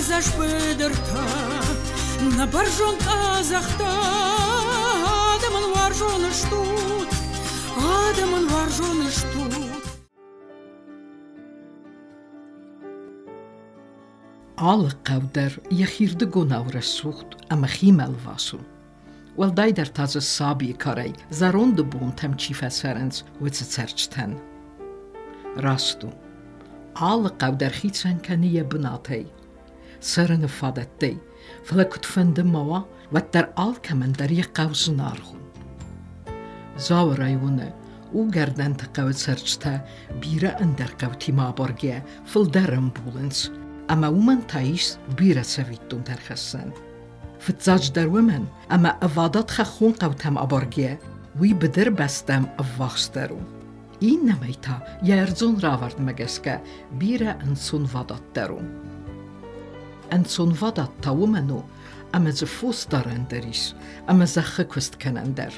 Райдзаст быдыртӕ, нӕ бӕрзонд къӕдзӕхтӕ, адӕмӕн уарзон стут, адӕмӕн уарзон стут. Алы хъӕу дӕр йӕхирдыгонау рӕсугъд ӕмӕ химӕлвас у. Уӕлдайдӕр та дзы сабийы карӕй зӕронды бонтӕм чи фӕцӕрынц, уыцы цӕрджытӕн. Раст у, алы хъӕу дӕр хицӕн кӕны йӕ бынатӕй, цӕрыны фадӕттӕй, фӕлӕ куыдфӕнды ма уа, уӕддӕр алкӕмӕн дӕр йӕ хъӕу зынаргъ у. Дзауы районы Угӕрдӕнты хъӕуы цӕрджытӕ бирӕ ӕндӕр хъӕутимӕ абаргӕйӕ фылдӕр ӕмбулынц, ӕмӕ уымӕн та ис бирӕ цӕвиттонтӕ ӕрхӕссӕн. Фыццаджыдӕр уымӕн, ӕмӕ ӕвадат хӕххон хъӕутӕм абаргӕйӕ, уый быдыр бӕстӕм ӕввахсдӕр у. Иннӕмӕй та йӕ ӕрдзон равӕрдмӕ гӕсгӕ бирӕ ӕнцонвадатдӕр у. Ӕнцонвадат та уымӕн у, ӕмӕ дзы фос дарӕн дӕр ис ӕмӕ зӕххы куыст кӕнӕн дӕр.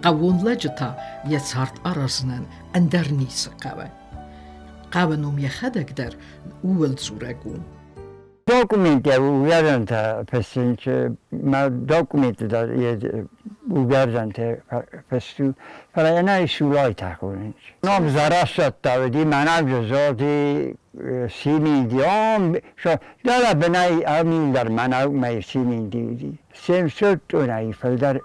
Хъӕууон лӕджы та йӕ цард аразынӕн ӕндӕр ницы хъӕуы. Хъӕуы ном йӕхӕдӕг дӕр ууыл дзурӕг у. Документтӕ угӕрдӕнтӕ фыссынц, мӕ документты дӕр угӕрдӕнтӕ фысты, фӕлӕ ӕнӕ сулайтӕ хонынц. Ном зарӕсӕттӕ уыди, мӕнӕ зоди симинди, дӕлӕ бынӕй амилдӕр мӕнӕу мӕй симинди уыди. Семьсот тъонӕй фылдӕр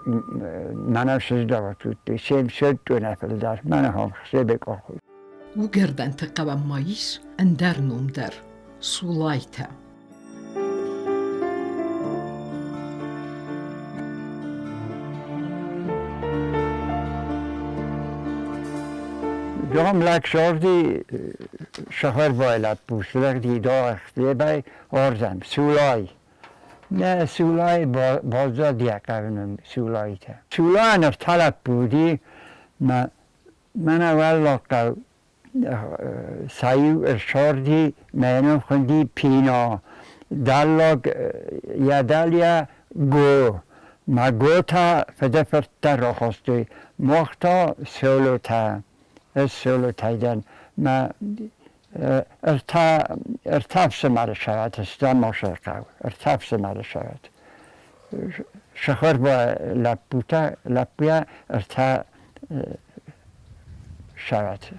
мӕнӕу сыздӕхт уыдтой, 700 тъонӕй фылдӕр, мӕнӕ хом хсебекъохуй. Угӕрдӕнты хъӕуӕн ма ис ӕндӕр ном дӕр – Сулайтӕ. Дом лӕгсорди сахарбай лӕппу слӕгди дорӕхтебӕй ордӕм, Сулай. Нӕ Сулай баззади хъӕвнун Сулайтӕ. Сулайӕн ӕртӕ лӕппу уыди, мӕ мӕнӕ уӕллагхъӕу сӕ иу ӕрцарди, мӕнӕн хуынди Пино, дӕллаг йӕ дӕлйа Го. Мӕ Го та фыдыфырттӕ рахастой, мах та Солотӕ. Ӕз Солотӕй дӕн. Мӕ ӕртӕ ӕфсымӕры сӕрӕт стӕм Мосӕрхъӕу, ӕртӕ ӕфсымӕры сӕрӕт. Сыхырба лӕппутӕ, лӕппуйӕ ӕртӕ сӕрӕты.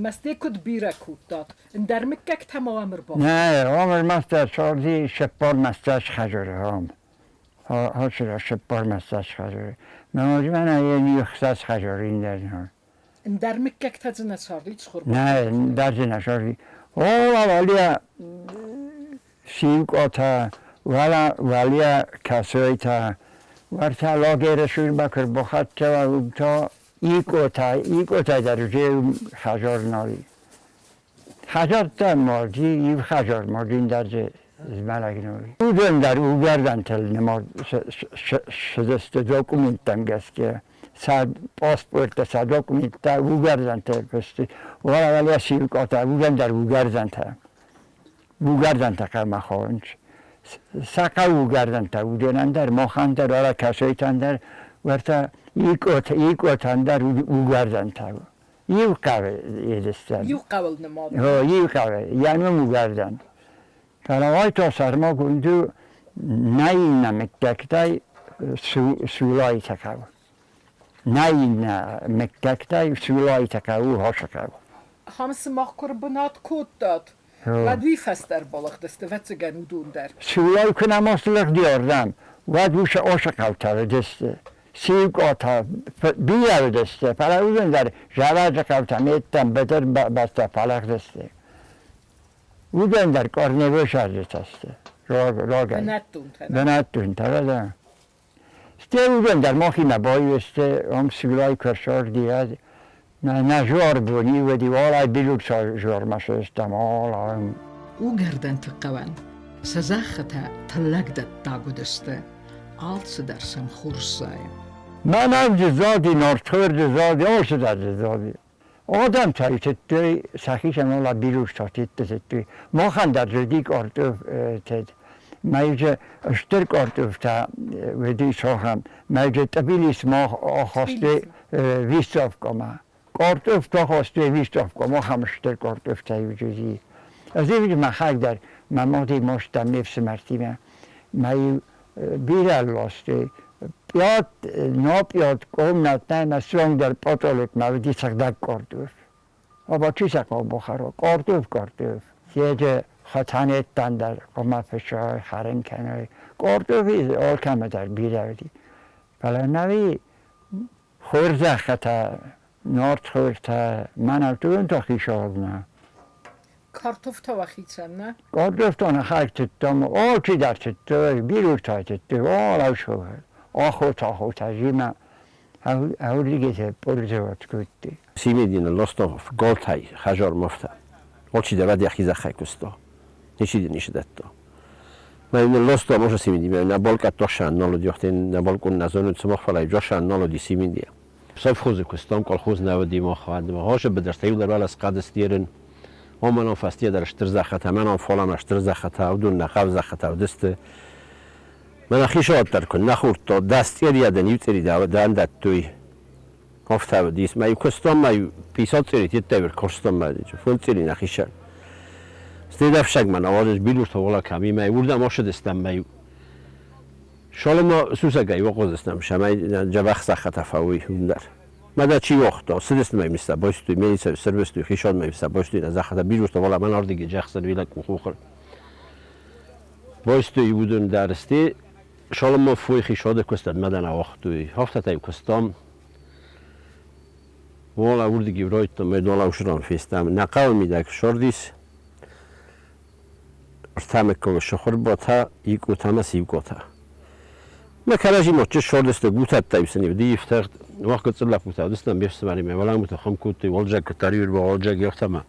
Мӕсте куд бирӕ кодтат, ӕндӕр мыггӕгтӕ ма уӕм ӕрбацыд? Нӕ, ам ӕрмӕстдӕр царди цыппар мӕстӕс хӕдзары ам. Хӕдзары цыппар мӕстӕс хӕдзары. Мӕ мӕнӕ йе иу хсӕз хӕдзары ӕндӕр нӕ. Ӕндӕр мыггӕгтӕ дзы нӕ царди Цхуырбаты? Нӕ, ӕндӕр дзы нӕ царди. О, Валия Сиукъотӕ, уӕлӕ Валия Кӕсойтӕ, уӕртӕ лагеры службӕ куы рбахӕццӕ уа, уым та Икъотӕ, Икъотӕ дӕр уже хӕдзар нал и. Хӕдзӕрттӕ марди, иу хӕдзар марди, ӕндӕр дзы змӕлӕг нал и. Уыдон дӕр уыгӕрдӕнтыл нымад цыдысты документтӕм гӕсгӕ. Сӕ паспорттӕ, сӕ документтӕ уыгӕрдӕнтӕ фысты. Уӕлӕ Сиукъотӕ, уыдон дӕр уыгӕрдӕнтӕ. Уыгӕрдӕнтӕ хъӕрмӕ хонынц. Сӕ хъӕу уыгӕрдӕнтӕ уыдонӕн дӕр, махӕн дӕр, уӕлӕ Кӕсойтӕн дӕр, уӕртӕ Икъотӕн дӕр уыгӕрдӕнтӕ. Иу хъӕуы едыстӕн. Иу хъӕуыл нымад. Иу хъӕуы, йӕ ном уыгӕрдӕн. Фӕлӕ уайтагъд сӕрмагонд у нӕ иннӕ мыггӕгтӕй Сулайтӕ хъӕуы. Нӕ иннӕ мыггӕгтӕй Сулайтӕ хъӕуы Хосы хъӕу. Ахӕм сымах куы рбынат кодтат, уӕд уый фӕстӕ ӕрбалыгъдысты, ӕвӕццӕгӕн, уыдон дӕр. Сулай куы нӕма слыгъди ардӕм, уӕд уыцы Осы хъӕутӕ уыдысты. Сиукъотӕ бирӕ уыдысты, фӕлӕ уыдон дӕр Зӕрӕджы хъӕутӕм йеддӕм быдыр бӕстӕ фӕлыгъдысты. Уыдон дӕр Корневы сӕрджытӕ сты. Рогӕй. Бынӕттонтӕ. Бынӕттонтӕ, да. Стӕй уыдон дӕр махимӕ баиу сты, ам Сулай куы ӕрцарди, нӕ зуар бони уыди, уалӕй Билукса зуармӕ сыстӕм, уалӕ. Угӕрдӕнты хъӕуӕн сӕ зӕххытӕ тыллӕгдӕттаг уыдысты, алцыдӕр сӕм хорз зайы. Мӕнӕу дзы зади, нартхор дзы зади, алцыдӕр дзы зади. Адӕм та тыдтой, сӕхицӕн уӕлӕ бирӕгътӕ тыдтой. Махӕн дӕр уыди къортъуф тыд. Мӕйджы стыр къортъуфтӕ уыди сохӕн. Мӕйджы Тбилис мах ахастой выставкӕмӕ. Къортъуфтӕ хастой выставкӕмӕ, ахӕм стыр къортъуфтӕ уыди. Ӕз мӕхӕг дӕр. Мӕ мади мастам ме фсымӕртимӕ. Мӕ-иу бирӕ ластой. Пъят, напъят комнат нӕ суангдӕр пъатъолыкмӕ уыди сыгъдӕг картоф. Оба чи сӕ хъӕуы бахӕра? Картоф, картоф. Седжы хатанеттӕн дӕр хъуамӕ фыссой, хӕрын кӕной. Картоф алкӕмӕ дӕр бирӕ уыди. Фӕлӕ нӕуи хорзӕххытӕ, нартхортӕ, мӕнӕу та хицауадмӕ. Картофтӕ уӕхицӕн, нӕ? Картофтӕ нӕхӕг тыдтам, алчидӕр тыдтой, бирӕтӕ тыдтой, алаушхохы. Ахот-ахотӕ зимӕ аурдыгеты пъурзыват кодтой. Симидин лостов голтай хажор мофта. Очи да вадя хизахай кусто. Ничи ниши датто. Ma in losto mosa simidi na bolka toshan nolo diochten na bolkun na zonu tsmokhfala joshan nolo di simidi. Совхозы куыстам, колхоз нӕ уыди махӕн. Хосы быдыртӕ иуылдӕр бӕлас хъӕды стирын. Омӕн фӕстийӕ дӕр стыр зӕххытӕ, мӕнӕн фалӕмӕ стыр зӕххытӕ, уыдон нӕ хъӕу зӕххытӕ уыдысты. Мӕнӕ хицауад дӕр куы нӕ хордта, 10 цъерийӕ дын иу цъери дӕн дӕттой. Афтӕ уыдис. Мӕ иу куыстам, мӕ иу 50 цъери тедтӕй куыстам, мӕ 5 цъери нӕхицӕн. Стӕй ӕфсагмӕ науазыс билуртӕ уола кӕми, мӕ уырдӕм ацыдыстӕм, мӕ иу Шалома сусӕгӕй уахъуыздыстӕм, сӕмӕй дзӕбӕх зӕххытӕ фӕуой уым дӕр. Мӕ чи уагъта, цыдысты мӕ миста бойстой, милицӕ сервистой, хицауад мӕ миста бойстой, нӕ зӕххытӕ билуртӕ уола мӕн ардыги джӕхсӕн вилӕг къухы. Бойстой уыдон дӕр сты, Шалома фой хицауады куыстӕн мӕ дӕн ауагътой. Афтӕтӕй куыстам. Уола уырдыги ройдтам, мӕ дола ушран фестам. Нӕ хъӕуы мидӕг шордис, ӕртӕмыккаг сыхуырбота, икъутӕ ӕмӕ сивготӕ. Мӕ кӕрӕдзи мотчы шордысты гутӕттӕ сын иу дифтӕгъд, мах гыццыл лӕппутӕ уыдыстӕм ме фсымӕримӕ, уӕлӕнгуытӕ хуым кодтой, уӕлджӕг куыддӕр иу уӕлджӕг ехтӕмӕ.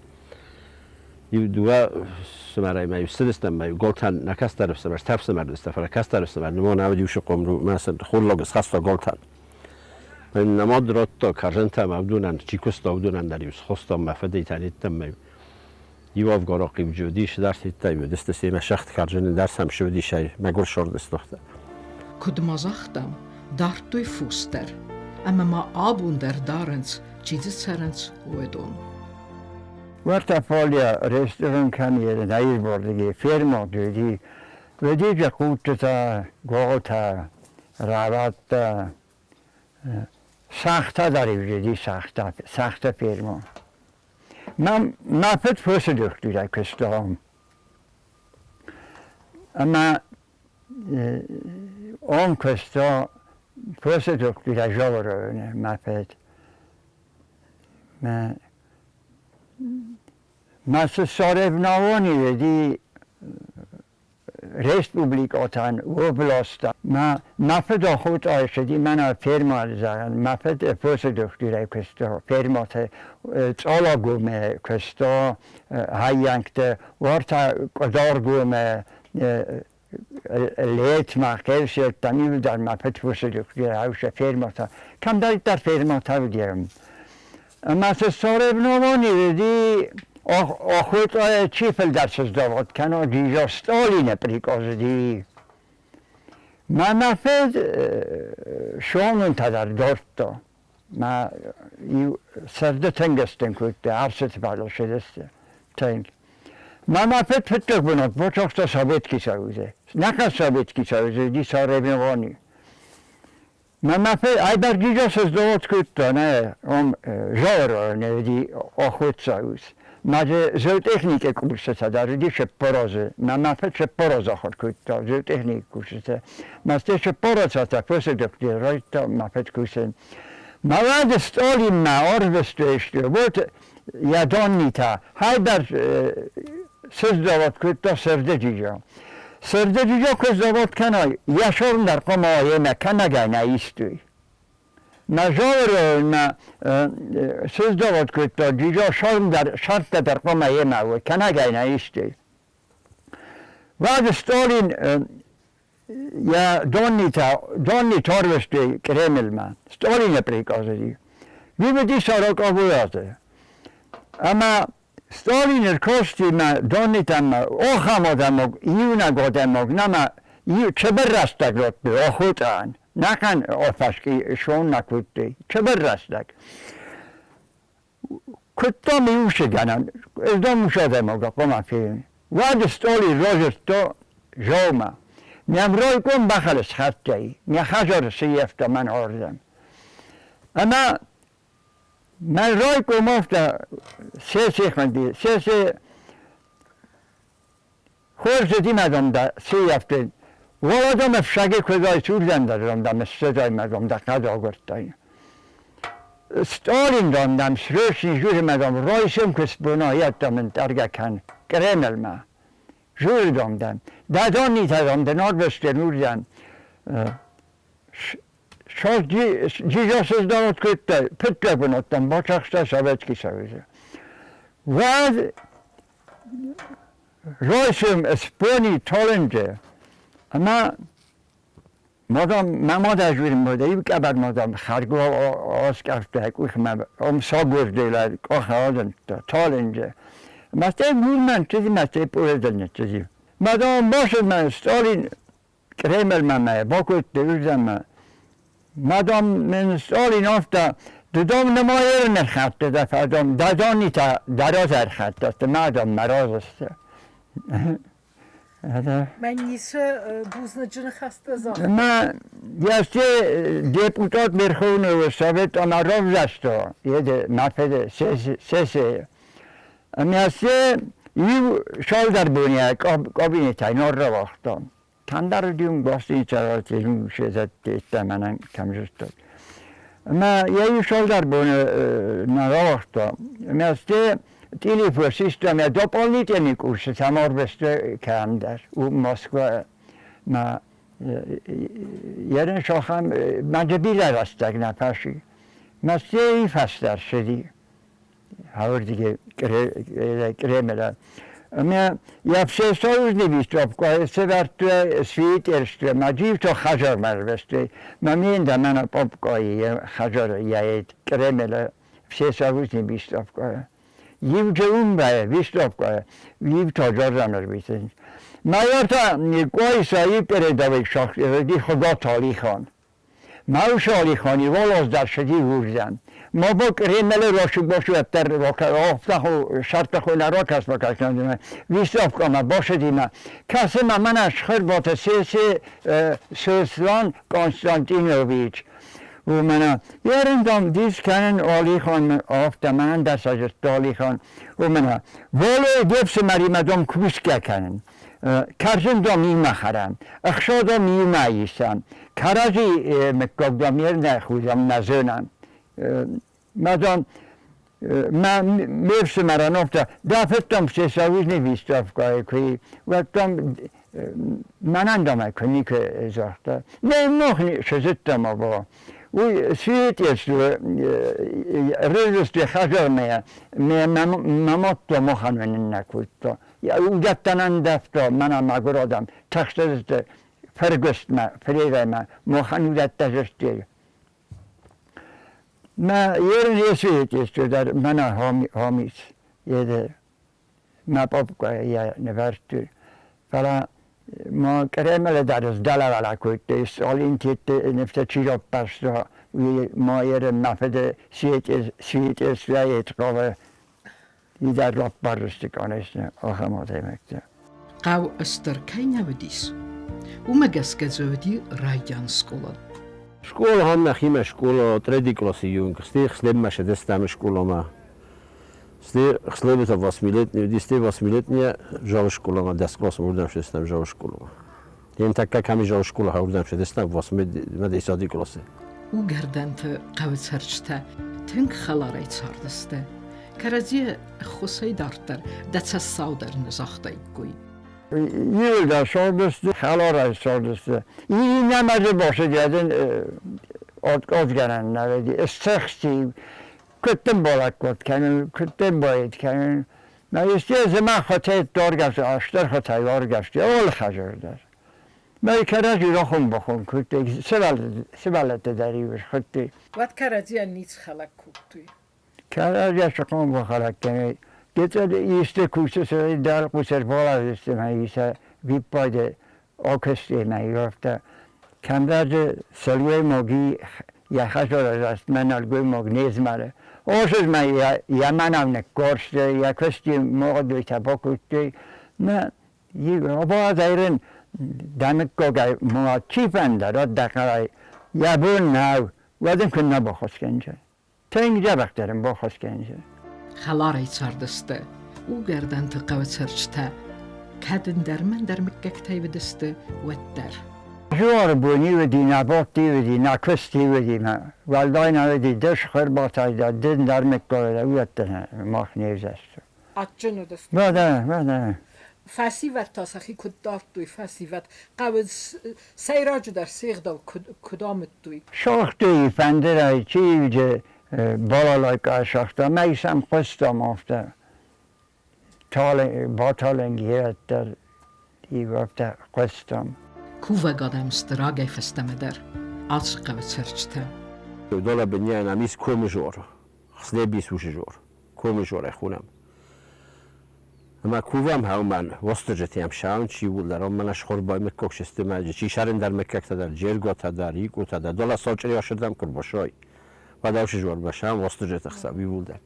Иу дыууӕ фсымӕрӕй ма иу цыдыстӕм, ма иу голтӕн нӕ кӕстӕр ӕфсымӕр, ӕртӕ ӕфсымӕр уыдысты, фӕлӕ кӕстӕр ӕфсымӕр нымон ӕвӕд иу сыхъом мӕ сын хурлог схаста голтӕн. Нӕ мад радта карзӕнтӕ ӕмӕ уыдонӕн, чи куыста, уыдонӕн дӕр иу схостам мӕ фыдӕй та неттӕм ма иу иу авгарахъ иу уыдис, дӕр тедтай уыдысты семӕ сӕгъд карзыны дӕр сӕм сывдисӕй мӕгуыр сордыстохтӕ. Куыд ма загътам, дардтой фос дӕр, ӕмӕ ма абон дӕр дарынц, чи дзы цӕрынц, уыдон. Уӕртӕ фале ресторан кӕм и, наирбордыги ферма уыди. Уыди же хъуццытӕ, голтӕ, рӕуӕдтӕ, сӕгътӕ дӕр уыди сӕгътӕ, сӕгътӕ ферма. Мӕ фыд фосы дохтырӕй куыста. Ӕмӕ он куыста фосы дохтырӕй Жаворовы мӕ фыд. Мӕ цы соревновани уыди республикӕтӕн, областтӕ. Мӕ фыд охотӕй цыди мӕнӕ фермӕ зӕгъӕн. Мӕ фыд фосы дохтырӕй куыста фермӕты, Цъалагомы куыста хайӕнгты, уӕртӕ Къуыдаргомы летмӕ, Хъевсерттӕм иуылдӕр мӕ фыд фосы дохтырӕй аусы фермӕтӕ. Кӕмдӕриддӕр фермӕтӕ уыди. Ӕмӕ цы соревновани уыди, охотӕй чи фылдӕр сыздӕхт кӕна, Гизо Сталины приказ уыди. Мӕ мӕ фыд шонынтӕ дӕр дардта. Мӕ иу сӕрды тынг стынг кодта, ӕрцыд фӕлӕ тынг. Мӕ мӕ фыд фыццаг бынат бацахста Советский Союзы. Нӕхъӕн Советский Союзы уыди соревновани. Мӕ мӕ фыд айбар Гизо сыздӕхт кодта, нӕ, он Жаворовы уыди охотсоюз. Мӕ дзы зоотехникы курсытӕ дӕр уыди 4 азы. Мӕ мӕ фыд 4 азы ахуыр кодта зоотехникы курсытӕ. Мӕ стӕй 4 азы фосы дохтыр райдыдта мӕ фыд кусын. Мӕ уӕд Сталинмӕ арвыстой сты, вот йӕ доннитӕ, хайбар сыздӕхт кодта сырды джиджа. Сырды джиджа куы сдӕхт кӕнай, йӕ сорн дӕр хъуамӕ йемӕ кӕнӕгӕй нӕ истой. Мӕ Жаворовмӕ сыздӕхт кодта джиджа сорн дӕр, сӕрдтӕ дӕр хъуамӕ йемӕ уой, кӕнӕгӕй нӕ истой. Уӕд Сталин йӕ доннитӕ, доннит арвыстой Кремлмӕ. Сталины приказ уыди. Уый уыди сороковой азы. Ӕмӕ Сталин ӕркасти мӕ доннитӕм ахӕм адӕмаг, иунӕг адӕмаг нӕма цыбыр рӕстӕг радтой охотӕн. Нӕхъӕн афӕски шон нӕ кодтой. Цыбыр рӕстӕг. Куыдтам иу сыгӕнӕн, ӕз дам ус адӕймаг хъуамӕ фенын. Уӕд стъоли розырдто жома. Мямройком бахалыс хаттӕй, мя хазор сыйӕфта мӕн ордӕм. Ӕмӕ мӕн ройком офта сесехмӕнди, сесе хорзы димадом да сыйӕфты. Володом ӕфсаги куыдой сурдӕндӕром да мӕссӕдой мадом да кадогуртай. Столин дом срösni журмадом ройсым куысбуно еттом таргакан Кремльма. Журдом дам. Дадонитадом да норвестен урдам. Шос Джижосыз кытта пытта бочахста Советский Союз. Вад ройсым спони толенже. Ама модам мамада жвирм мода ив кабар модам харго оскарта кухма ом согурдела коха оден толенже. Масте гурман чизи масте пуреден чизи. Мадам бошен Сталин Кремль ма бокут урдам. Мадам men Stalin ofta de نمایر خط دفعه دادانی تا دراز خط است مادام مراز است. Мӕн ницы бузныджы ныхӕстӕ загъта. Ма ясте депутат Верховного Совета наровзасто, еде мафеде сесе. Мясте ив шолдар буня кабинета норравахто. Тандарудиум гостиница шезатте манан камжусто. Ма я шолдар буня наровахто. Мясте телефон система дополнительный курс саморвесте камдар у Москва ма ерен шохам маджабила растаг нафаши. Масте и фастар шеди. Хаврдиге кремела. Ме я все союзни вистопко, севертue свитерстue, ма дживто хажор марвесте. Ма минда мана попко и хажор я кремела все союзни вистопко. Ивже умбае вистопко, ивто жорзамер висен. Майорта койса и передовик шох, ди ходото лихон. Маушо лихони волос дар шеди вурзан. ما با кремеле рошу бошу эптер рока офтаху шартаху на рокас бакакнадима. Вистопко ма бошедима. Касе ма мана шхыр боте сесе Сослан Константинович. ومنا يرندم ديس كانن آلی آفتا من دست از آلی خان ومنا ولو دفس مريمدم كوسكا كانن كارزن دم يمخرم اخشادم يمايسم كرازي مكوكدم يرنا خوزم نزنم مادام ما مفس مرانofta دافتم سساوزنی ویستافکای کوی وقتم منندم کنی که زاخته نه مخنی شزتم آبا و свидетельство режисте хажармая ме мамотто моханвен накутто я угаттанан дафто мана магуродам тахстазте фергустма фрейвема мохан угаттажесте ма ерен свидетельство дар мана хомис еде ма попка я неверту фала ma kremele daras dalavala kutte solin titte nefte chiroppasto vi ma eren mafede свидетельство етқове идар роппарсты конечно охамотемекте. Хъӕу ыстыр кӕй нӕ уыдис, уымӕ гӕсгӕ дзы уыди райдиан скъола. Школа ханна хима школа треди класси юнг. Сте хслебма шедестам школама. Сте хслебета восьмилетний, дисте восьмилетняя жава школама, дес класс урдам шедестам жава школама. Ен такка ками жава школа урдам шедестам восьми десяти класси. Уыгӕрдӕнты хъӕуы цӕрджытӕ тынг хӕларӕй цардысты. Кӕрӕдзийӕ ӕххуысӕй дарддӕр дӕ цӕссау дӕр нӕ загътаиккой. Yılda sordustu, хӕларӕй цардысты. Иннӕмӕ бошедядын отгӕнӕн сцехсти куттен болаккот кӕнын, куттен боет кӕнын. Ma исте ма хотей доргас аштер хотей оргас ол хажордар. Ma керази рохун бохун кутте севал севалете даривш хотте. Уӕд кӕрӕдзийӕн ницы хӕлӕг кодтой. Керази шокон бохалак кӕнын. Гецел исте куссе дал кусер болазисте ма иса виппаде окесте ма йофта. Камразе селуе моги я хажора раст менал гуй мог незмаре. Ошез ма я яманавне корсте я квести модуйта бокутте На обаадайрын дамыккогай ма чи фӕнда раддахарай йӕ бон нӕу, уӕд ын куыннӕ баххуыс кӕнджын. Тынг дзӕбӕх дӕр ын баххуыс кӕнджын. Хӕларӕй цардысты Уыгӕрдӕнты хъӕуы цӕрджытӕ, кӕд ӕндӕр-мӕндӕр мыггӕгтӕй уыдысты, уӕддӕр. Зуары бон уыди, нӕ бадти уыди, нӕ куысти уыди, мӕ уӕлдай нӕ уыди, ды схъырбатай дӕ, ды ӕндӕр мыггаг дӕ, уыдӕттӕ мах не взӕрстам. Адджын уыдысты. Уӕдӕ, уӕдӕ. Фӕсивӕд та сӕхи куыд дардтой, фӕсивӕд хъӕуы сӕйраджыдӕр се гъдау куыд амыдтой? Сагътой фӕндырӕй, чи балалайкӕ сагъта, мӕ сӕм хъуыстам афтӕ. Баталынг ирӕттӕ иу афтӕ хъуыстам. Кувӕг адӕм сты рагӕй фӕстӕмӕ дӕр ацы хъӕуы цӕрджытӕ. Дола бынйан амис комыжор, хслебис ушыжор, комыжор ӕхунам. Ӕмӕ кувӕм хӕумӕн, Уастырджытӕм саун чи уылдӕр, оммӕ схорбай мыккокшысты чи сарындар мыккӕгтӕ дӕр, джерготӕ дӕр, икъутӕ дӕр, дола сочъри ошырдӕм куырбосой. Уӕд ушыжор башам Уастырджыты хсӕв иуылдӕр.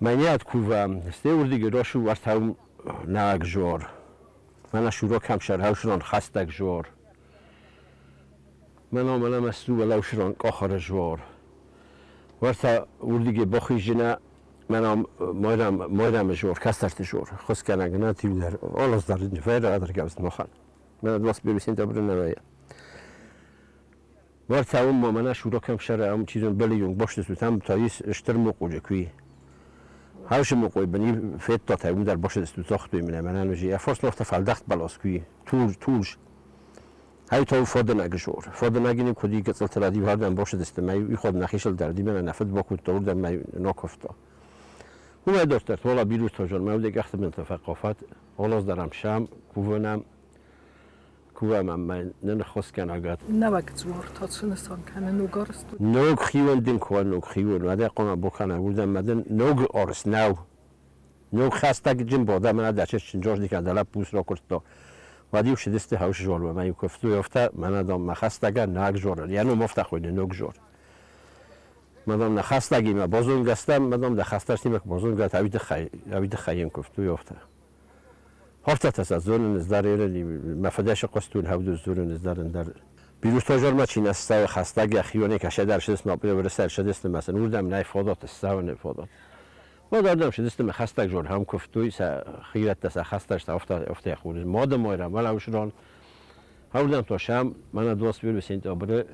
Мӕнӕ кувӕм, сте урдиги рошу вартаум наг жор. Мӕнӕ шурокам шархаушрон хастаг жор. Мӕнӕ мӕнӕ масту валаушрон къохоры жор. Варта урдиги бохижина мӕнӕ мойрам мойрам жор, кастарты жор. Хусканаг на тивдер, олос дар фера адргавс мохан. Мӕнӕ 21 сентябрь на Варта умма мӕнӕ шурокам шара ам чизон белиюнг боштесу там таис штермоқуджа кви. Хауше моқой бани фетта та умдар боштесу цохтуй мене мӕнӕ нужи. Я форс лофта фалдахт балос кви. Тулж тулж. Хай то фоденаг жор. Фоденагини куди гецлтради вардан боштесу май иход нахишл дарди мене нафд бокут тордан май нокофта. Ума доктор тола бирус тожор мавде гахтмен тафаққафат олоз дарам шам куванам кувам май нен хоскен агат. Нӕуӕг дзуартӕ цы нысан кӕны ног арӕзт? Ног хиуан дин куан ног хиуан ваде қома бокана урдан маден ног орс нау. Ног хастаг джин бода мана даче чинжош дикан дала пус ро курто. Вади ушидисте хауш жор ма юкфту ёфта мана дом ма хастага наг жор. Яну мофта хойне ног жор. Мадам на хастаги ма бозун гастам мадам да хасташ нимак бозун гат авид хай авид хаем куфту ёфта. Ҳофта таса зонун дар эрени мафадаш қостун ҳавду зонун дар дар бирус тожор ма чин аста хастаги хионе каше дар шидис ма бир сар шидис масалан урдам най фодот савне фодот. Ма дардам шидис ма хастаг жор ҳам куфтуй са хират таса хасташ та офта офта хур модам мойра мала ушрон ҳавдам то шам мана 21 сентябрь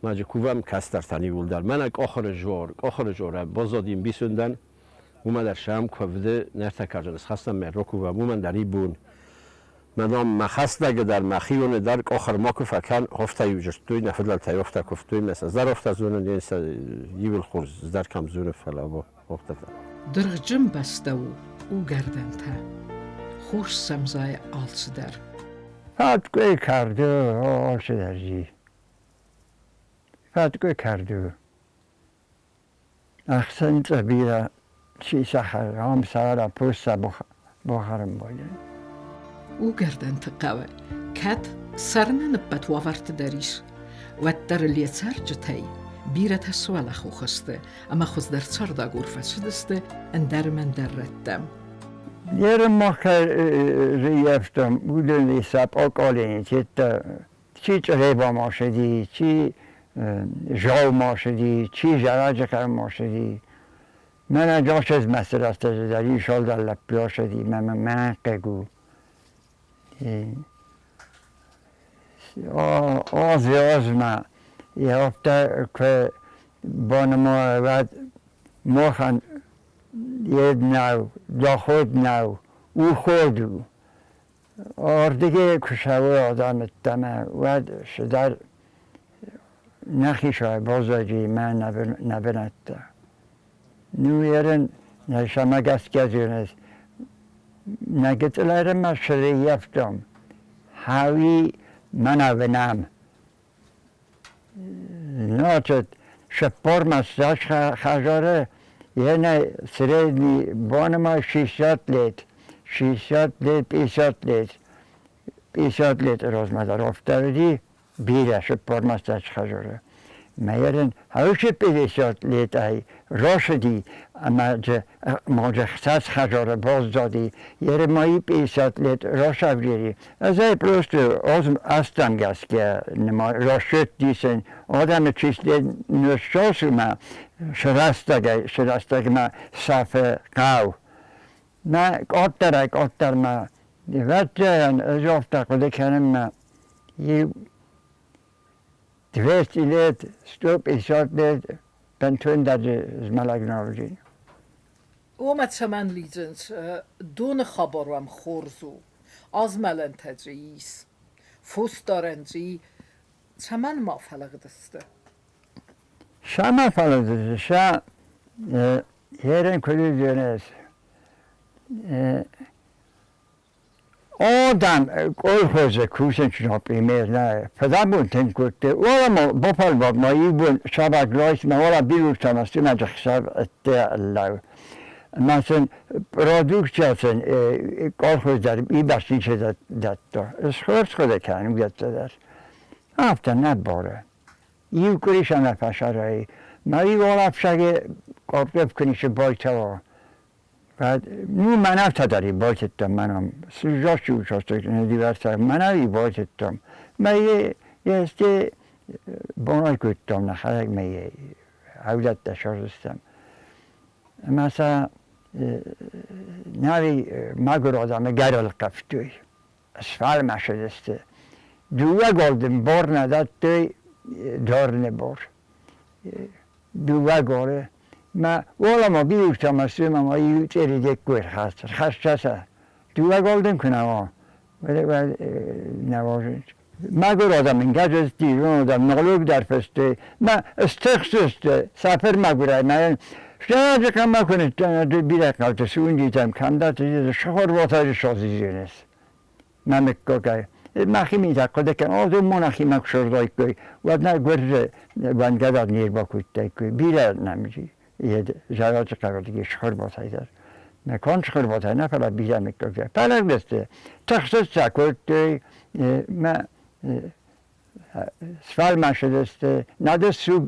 маҷи кувам кастартани вулдар мана кохор жор бозодим бисундан ума шам кувде нерта каржанс хастам ме рокува муман дар ибун мадам махастаг дар махиёне дар кохор макуфа кан хофта южуртуй нафдлал таёфта куфтуй меса зарофта зунун енса ивил хурз дар кам зуну фалабо хофта. Дыргъджын бӕстӕ у уыгӕрдӕнтӕ. Хорз сӕм зайы алцыдӕр. Фӕткъуы кӕрды алцыдӕр зи. Фӕткъуы кӕрды. Ӕхсынцъы бирӕ чи сахар, ам сара пусса бохарын бойы. Уыгӕрдӕнты хъӕуы кӕд цӕрынӕн ӕппӕт уавӕрты дӕр ис, уӕддӕр ыл йӕ цӕрджытӕй бирӕтӕ суӕлӕхох сты ӕмӕ хуыздӕр цардагур фӕцыдысты ӕндӕр-мӕндӕр рӕттӕм. Ермаха рейӕфтам уыдоны сӕ поколение, чи чъреба машиди, чи жау машиди, чи жараджы машиди. Мӕнӕ джашез мәсьәләсе дәр ишалдар ләппяшеди, мә мә кегу. Az azma יהפта кwe бонмо вад мохан еднау, доходнау, уходу. Ордиге кушавы адамыттама вад шидар нахиша бозаджи мә набинатта. Ну ерен шамагас газюнес нагетлерма шрияфтом. Хави манавенам. Значит, шепорма хажоре ене средний бонма 60 лет. 60 лет, 50 лет. 50 лет размадаровтавди бира шепорма хажоре. Мӕйӕрын 50 лет ай лошади, а може хсас хажора боззади, ере мои 50 лет рошавгери. Азай просто озм астамгаске нема рошет дисен одам числе ношосума шрастага шрастагма сафе қав. ما قدر قدر ما وجهن اجافتا قد کنم ما 200 лет, 150 лет бынтондӕр змӕлӕг нал уыди. Уымӕ цӕмӕн лидзынц? Доны хабар уӕм хорз у, азмӕлӕнтӕ дзы ис, фосдарӕн дзы и. Цӕмӕн ма фӕлыгъдысты? Сӕмӕ фӕлыгъдысты, сӕ ерен куыд уыдзӕнис. Адам колхозы кусынц, например, на фыдӕбонтӕн кодтой. Уӕлӕ бафӕлвар ма иу бон сабаг райс, ма уӕлӕ бирӕ ма стымӕджы хсӕв ӕдде лӕу. Ма сын продукция сын колхоз дӕр ибас ничи дӕтта. Схорз хъуыды кӕнын уыдӕттӕ дӕр. Афтӕ нӕ бары. Иу къуыри сӕ нӕ фӕсарӕй. Ма иу олафсаги къоппев куы байтауа. Ну, манавтадари байтыдтам манам. Сужашу участок не диверса. Манави байтыдтам. Ма este бонай куттам на хараг ма аудатта шорстам. Маса нави магур одам гарал қафтуй. Асфал машадесте. Дуа голден бор надаттой дорне бор. Дуа голе. Ma olama biuhtama syöma eri tekkuir хасчаса. Дуа голден кунаво. نوازش مگر آدم این گجز دیرون آدم نغلوب در فسته ما استخصص سفر مگورای من شاید کم کنید بیره قلت سون دیدم کم داد شخور واتای شازی زینس من مکوکای مخی میتا قده کن آدم منخی مکشردای کوی و نه گرز وانگداد نیر با کوتای کوی بیره نمیجی یه جرات قرار دیگه شخور واتای در مکان شخور واتای نه فلا بیره مکوکای فلق بسته تخصص سکوت ما сфӕлмӕцыдысты, нӕдӕр суг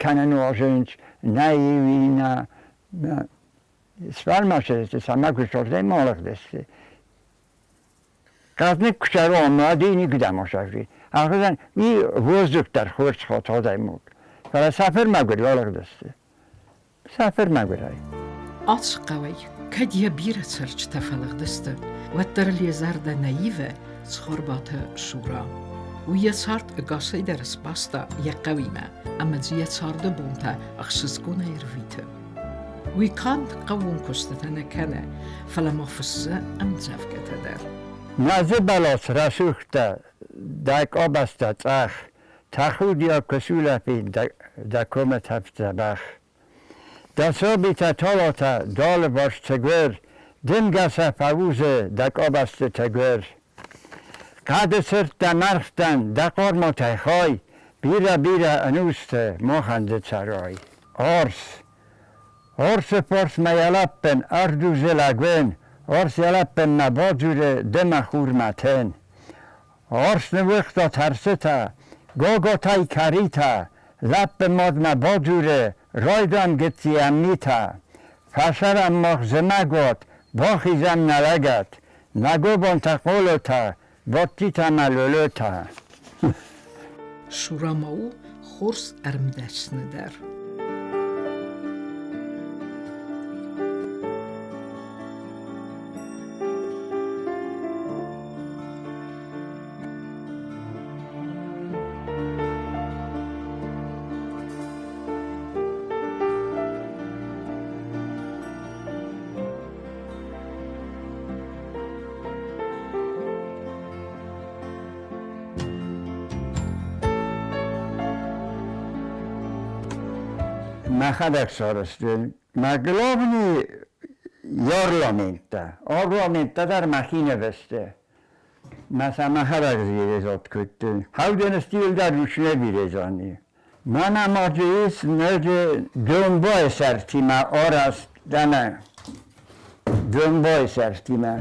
кӕнӕ нуазынц, нӕ иуи, нӕ сфӕлмӕцыдысты, сӕ мӕгуырсортӕй ма алыгъдысты. Хъӕздыг куы цӕрон, мӕ никуыдӕм асӕфти. Ахуыдзӕн уый воздух дӕр хорз адӕймаг. Фӕлӕ сӕ фырмӕгуыр алыгъдысты. Сӕ фырмӕгуырӕй. Ацы хъӕуӕй кӕд йӕ бирӕ цӕрджытӕ фӕлыгъдысты, уӕддӕр ыл йӕ зӕрдӕ нӕ ивы Цхуырбаты Шура. Уый йӕ цард ӕгасӕй дӕр сбаста йӕ хъӕуимӕ ӕмӕ дзы йӕ царды бонтӕ ӕхсызгонӕй ӕрвиты. Уый канд хъӕууон куыстытӕ нӕ кӕны, фӕлӕ ма фыссы ӕмдзӕвгӕтӕ дӕр. Назы бӕлас рӕсугъдтӕ, дӕ къабӕзтӕ цъӕх, тӕхудиаг куы сулӕфин дӕ комы тӕф дзӕбӕх. Дӕ сабитӕ талатӕ далыварс тыгуыр, дымгӕ сӕ фӕузы дӕ къабӕзты тыгуыр. Хъӕды сырдтӕ мӕргътӕн дӕ хъармутӕй хай, бирӕ-бирӕ ӕнусты махӕн ды цӕрай. Арс. Арсы фарсмӕ йӕ лӕппын ӕрдузы лӕгуын, арс йӕ лӕппынмӕ бадзуры ды мӕ хурмӕ тын. Арс ныууыгъта тӕрсытӕ, гоготӕй кӕритӕ, лӕппын мадмӕ бадзуры райдиан гыцци ӕммитӕ. Фӕсӕрӕм мах зымӕгуат, бахизӕм нӕ лӕгӕт, нӕ гобонтӕ хъолотӕ, бадтитӕ мӕ лолотӕ. Шура ма у хорз ӕрмдӕсны дӕр. Мӕхӕдӕг сарӕзтон. Мӕ главный ярламенттӕ, арламенттӕ дӕр мӕхи нывӕзты. Мӕ сӕ мӕхӕдӕг зирезат кодтон. Хӕудӕны стил дӕр ус не бирезани. Мӕнӕ ма дзы ис ноджы домбайы сӕртимӕ арӕзт ӕмӕ домбайы сӕртимӕ.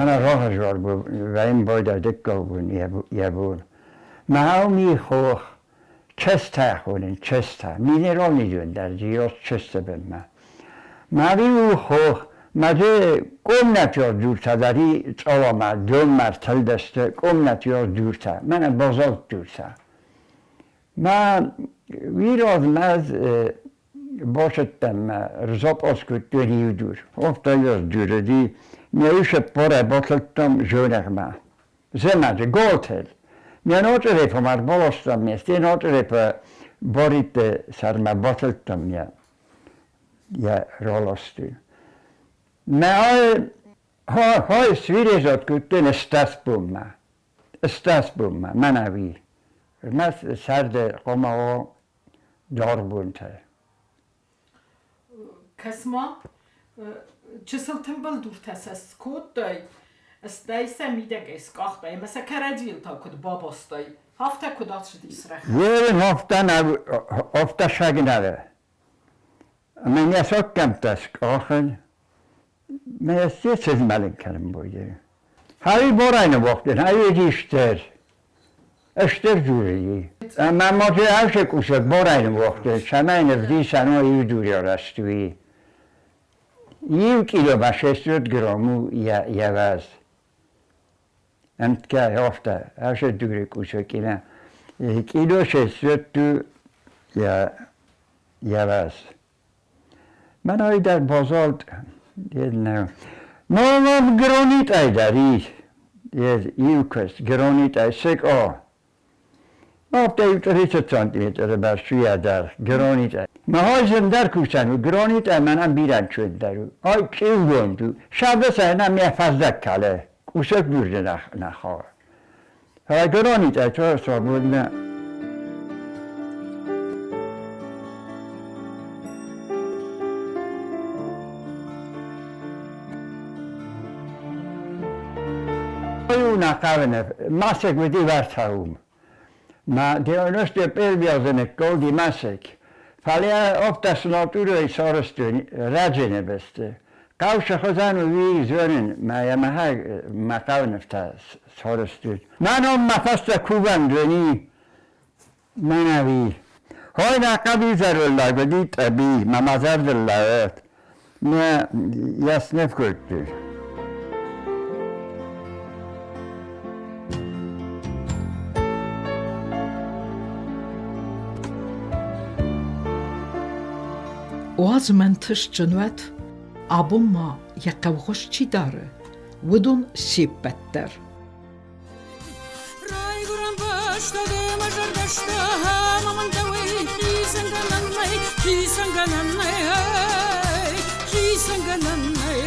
Мӕнӕ рохӕзвар вӕйм бойда дыккаг бон йӕ бон. Мӕ ми хох честӕ хонын, честӕ. Минералный дон дӕр диос честӕ бынмӕ. Мари у хох, ма же комнатиос дуртӕ дари цъоламӕ, донмӕ ртӕлдӕсты комнатиос дуртӕ, мӕнӕ базальт дуртӕ. Ма уираз мӕз бошеттем рзопоскуттен иудур. Офтайос дюреди, мне пора ботлеттам жönegma. Zemage goltel. Мне notrepо mar bolostam ja ste notrepо boritte sarma botlettam ja rolostu. Mä hoi sviresot kutten staspumma. Staspumma, manavi. Mas sarde qomao darbunte. Кӕс-ма, чысыл тымбыл дуртӕ сӕ скодтай, стӕй сӕ мидӕгӕй скъахтай ӕмӕ сӕ кӕрӕдзийыл та куыд бабастай, афтӕ куыд ацыдис рӕхджы? Vuoden ofta shagnare. Men jag såg skachen. Men jag ser sig mellan kan boje. Har bara en vakten, har ju dister. Öster duri. Ma może aşık kusuk bara en vakten. Şamen vdi sano yu duri arastui. 1 кило ба 600 грамму яваз. Амтка ofta aşık duri kusuk ina. Kilo 600 tu ya яваз. من های در بازار ما ما گرانیت ای داری იუქეს გრანიტა სეკო აფტა 30 სანტიმეტრი ბარშია და გრანიტა მაჰაზემ در کوچن გრანიტა მანამ ბირან ჩვედდარუ აი კივგონდუ შაბესა ენა მიაფაზდა ქალე კუსეკ დურდე ნახა ჰა გრანიტა ჩო საბუნა. Masek wedi vartaum. Ma deonoste perviazenek goldi masek. Falia oftas naturo sorostu rajenebeste. Qawsha khozanu vi zonin ma yamaha ma qawnefta sorostu. Manom mafasta kuban dweni manavi. Hoyna qabi zarulla godi tabi ma mazardilla ma yasnef kultur. Уадз мӕ нтыстджын уӕд, абон ма йӕ хъӕугъуыз чи дары, уыдон се ппӕт дӕр. Райгуырӕн бӕстӕ ды мӕ зӕрдӕстӕ, ӕмӕ мын дӕуӕй хицӕнгӕнӕн нӕй, хицӕнгӕнӕн нӕй, хицӕнгӕнӕн нӕй.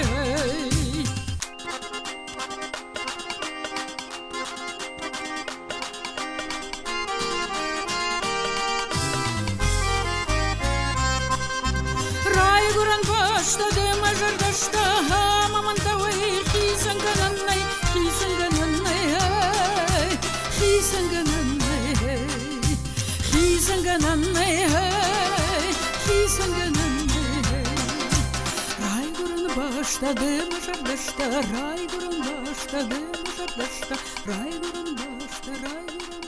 Райгуырӕн бӕстӕ ды мӕ зӕрдӕстӕ, ӕмӕ мын дӕуӕй хицӕнгӕнӕн нӕй, хицӕнгӕнӕн нӕй, хицӕнгӕнӕн нӕй, хицӕнгӕнӕн нӕй, хицӕнгӕнӕн нӕй. Райгуырӕн бӕстӕ ды мӕ зӕрдӕстӕ, райгуырӕн бӕстӕ ды мӕ зӕрдӕстӕ, райгуырӕн бӕстӕ, райгуырӕн